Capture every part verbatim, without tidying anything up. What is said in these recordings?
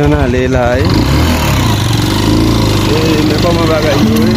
Ann ale la, wi. E, men kòman bagay yo ye.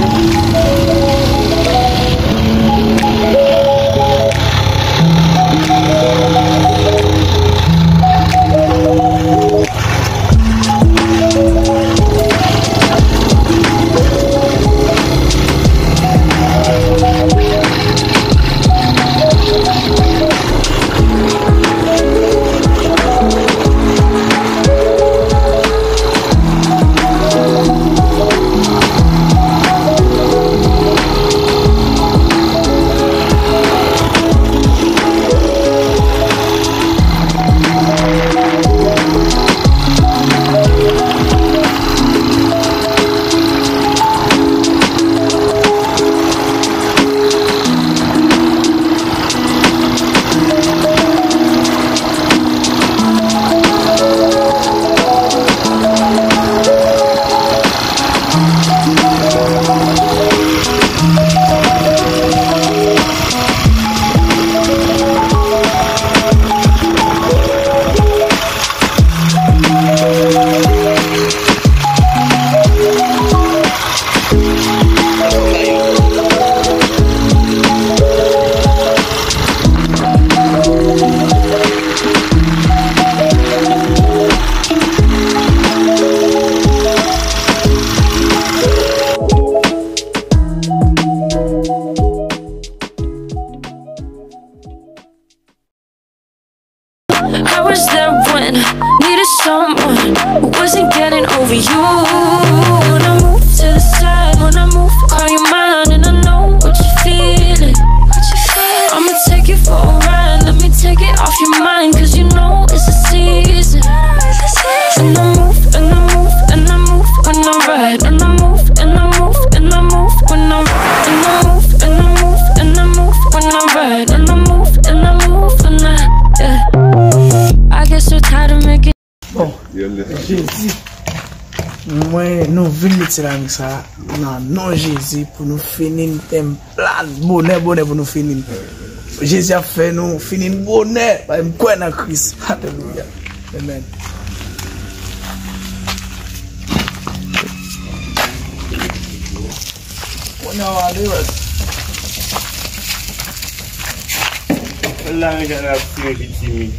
I was there when needed someone who wasn't getting over you. When I move to the side, when I move, call you mine, and I know what you're feeling. I'ma take you for a ride, let me take it off your mind, 'cause you know it's the season. And I move, and I move, and I move when I ride, and I move, and I move, and I move when I ride, and I move, and I move, and I move when I ride, and I move, and I move when I, yeah. I get so tired of making Bon, Jezi, mwen, nou vin mete lamen sa nan non Jezi pou nou fini n tèm plat bonè, bonè pou nou fini n. Jezi ap fè nou fini n bonè, paske m kwè nan Kris. Alelouya. Amen. Kounye a w ale, wè. L la, men jan l ap fè yon ti timid.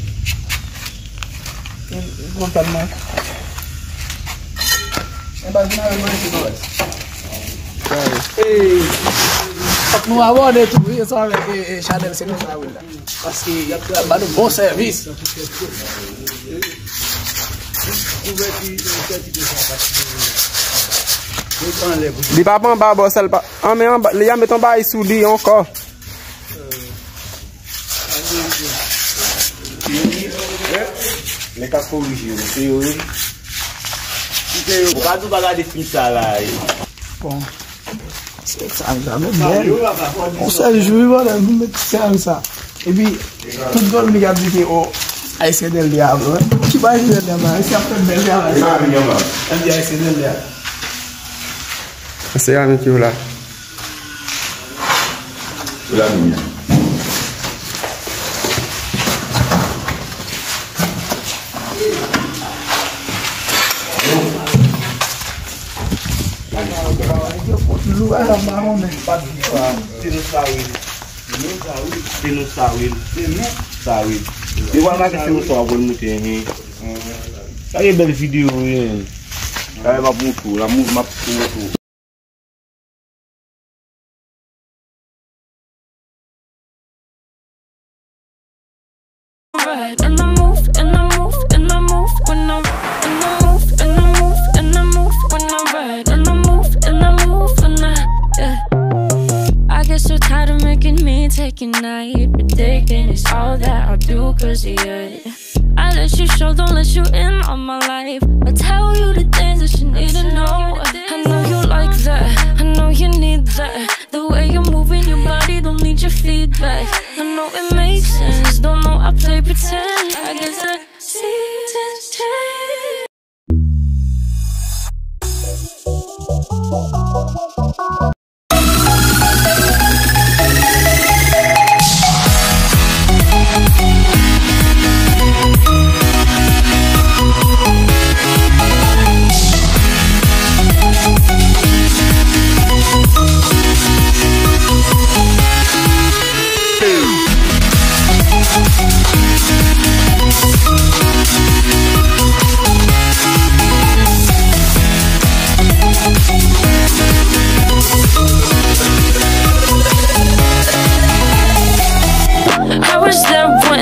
Kontan man. E pa vin avè mwen, se pa wè. Fòk nou abòne tou, wi, ansanm avèk, e, e, chanèl, se konsa, wi, la. Paske y ap ba nou bon sèvis. Li p ap anba bò sèl pa. An, men anba, li a met yon bagay sou li ankò. Nèg k ap korije yo, se yo wi. Ou pa di w pa gade fim sa la, e. Bon. Se sa, sa, men bèl. On sèl jou, wi, bòdèl, pou met ti sèl sa. Epi, tout Dominik ap di ke, o, Ayisyen bèl de avan. Ki pa Ayisyen bèl de avan? Ayisyen ap fè bèl de avan. Ap di Ayisyen bèl de avan. Se avèk yo la. Pou la nou menm. Se nou sa wi. Se nou sa wi. Se nou sa wi. Yo pral mache se nou sa w ap wè l moute, hen. Sa gen bèl videyo, wi, hen. Sa m ap montre w, m ap montre w. Right, and I move, and I move, and I move when I, and I move, and I move, and I move when I ride, and I move, and I move when I, yeah. I get so tired of making me take a night, ridiculous, all that I do 'cause of you. I let you show, don't let you in on my life. I tell you the things that you need to know. I know you like that, I know you need that. The way you're moving your body, don't need your feedback. I know it makes sense, don't know I play pretend. I guess the seasons change.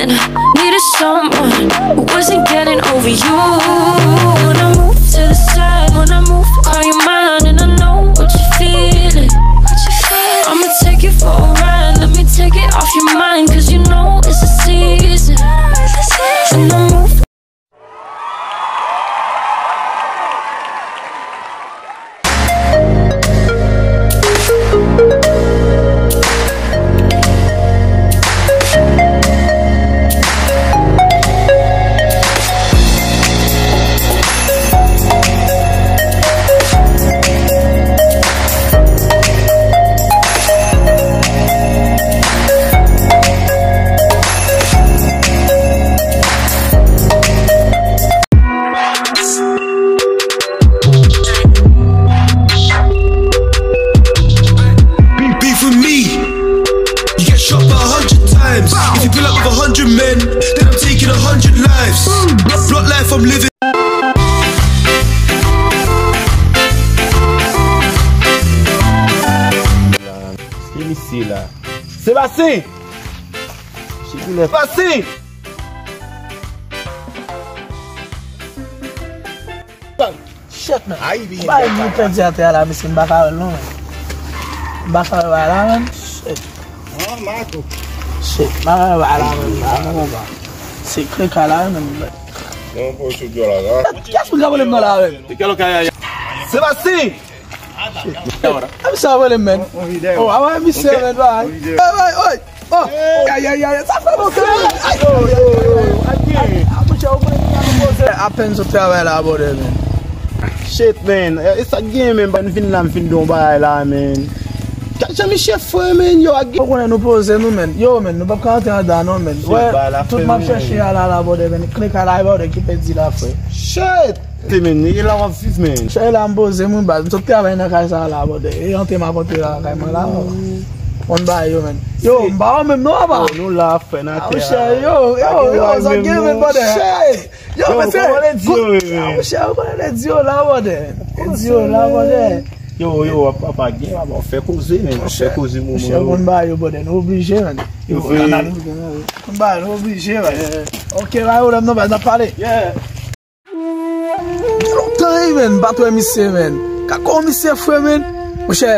Needed someone who wasn't getting over you. When I move to the side, when I move, call you mine, and I know what you're feeling. I'ma take you for a ride, let me take it off your mind, 'cause you know it's a season. And I move Beef with me, you get shot by a hundred times. If you pull up with a hundred men, then I'm taking a hundred lives. Blood life I'm living. Ki misye la? Sebastien! Sebastien! Shit, man. Bay nou pèdi atè a la, mesye, m pa ka wè l non, man. M pa ka wè l la, man. Shit. Shit, m pa ka wè l la, man. Se kreka la, man. Kiyès moun k ap rele m nan la, man? Sebastien! A, misye ap rele m, man. Oh, a wè misye, man, bay. Bay, bay, oy. Oh, ay, ay, ay, sa fè bon kè. Ay, ay, ay, ay, ay. A, monchè, ou konnen ki jan nou poze. Apèn sot travay la, bòdè, man. Shit, man. E, e sa k gen, man? Ban vin la, m fin don bagay la, man. Gad jan misye fre, man. Yo, ak... Ou konnen nou poze nou, man. Yo, man, nou p ap ka antre andan non, man. Wè, tout m ap chèche a la, la, bòdè, man. Klika la, bòdè, ki pèdi la, frè. Shit! Te, men, e la w ap viv, men. Chè la, m poze m wi, baz. M sot travay nan kay sa a la, bòdè. E yon te m ap antre la lakay mwen la. Konn bagay yo, men. Yo, m pa wè menm non, apa. Oh, nou la, frè, nan atè a. Monchè, yo, yo, yo, sa gen, men, bòdè. Yo, mesye, kòman lè di yo ye, men? Monchè, ou konnen lè di yo la, bòdè. Lè di yo la, bòdè. Yo, yo, apa gen, apa, fè koze, men. Fè koze, moman. Monchè, konn bagay yo, bòdè. Nou oblije, men. Yo, konn bagay, nou oblije, men. Ok, pa gen pwoblèm non, baz, n ap pale. Yeah. Gen lontan wi, men, m pa t wè misye, men. Gad kòman misye fre, men. Monchè,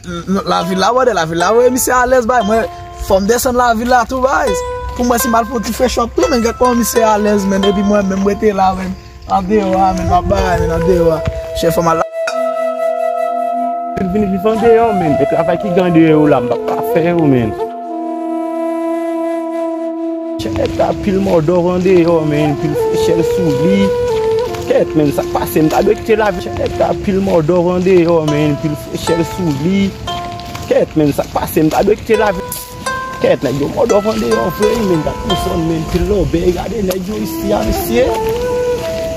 n-, n-, lavil la, bòdè, lavil la, wi, misye alèz, bay. Mwen, fò m desann lavil la tou, bay. Pou mwen, si m al fè yon ti fresh up tou, men, gad kòman misye alèz, men. Epi mwen menm, m rete la, men. Andeyò a, men, m ap bagay, men, andeyò a. Chè, fò m al la. Vin, vin viv andeyò, men. E travay ki gen andeyò yo la, m p ap ka fè yo, men. Chè, nèg ta pil mòdòf andeyò, men, pil frechè sou li. Kèt, men, sa k pase, m ta dwe kite lavi. Chè, nèg ta pil mòdòf andeyò, men, pil frechè sou li. Kèt, men, sa k pase, m ta dwe kite lavi. Kèt, nèg yo mòdòf andeyò vre, men, gad konsa, men, pil lòbèy, gade nèg yo isi a, mesye.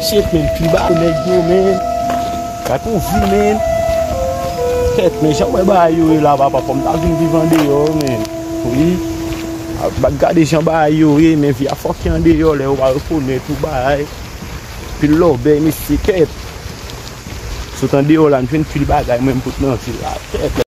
Shit, men, pil bagay nèg yo, men. Gad pou vi, men. Kèt, men, jan m wè bagay yo ye la, papa, fò m ta vin viv andeyò, men. Wi. A, gade jan bagay yo ye, men vi a fòk ki andeyò lè yo pa rekonèt ou bagay. Pil lòbèy, mesye, kèt. Sot andeyò la, m jwenn pil bagay, mwen, m pot nan vil la, kèt.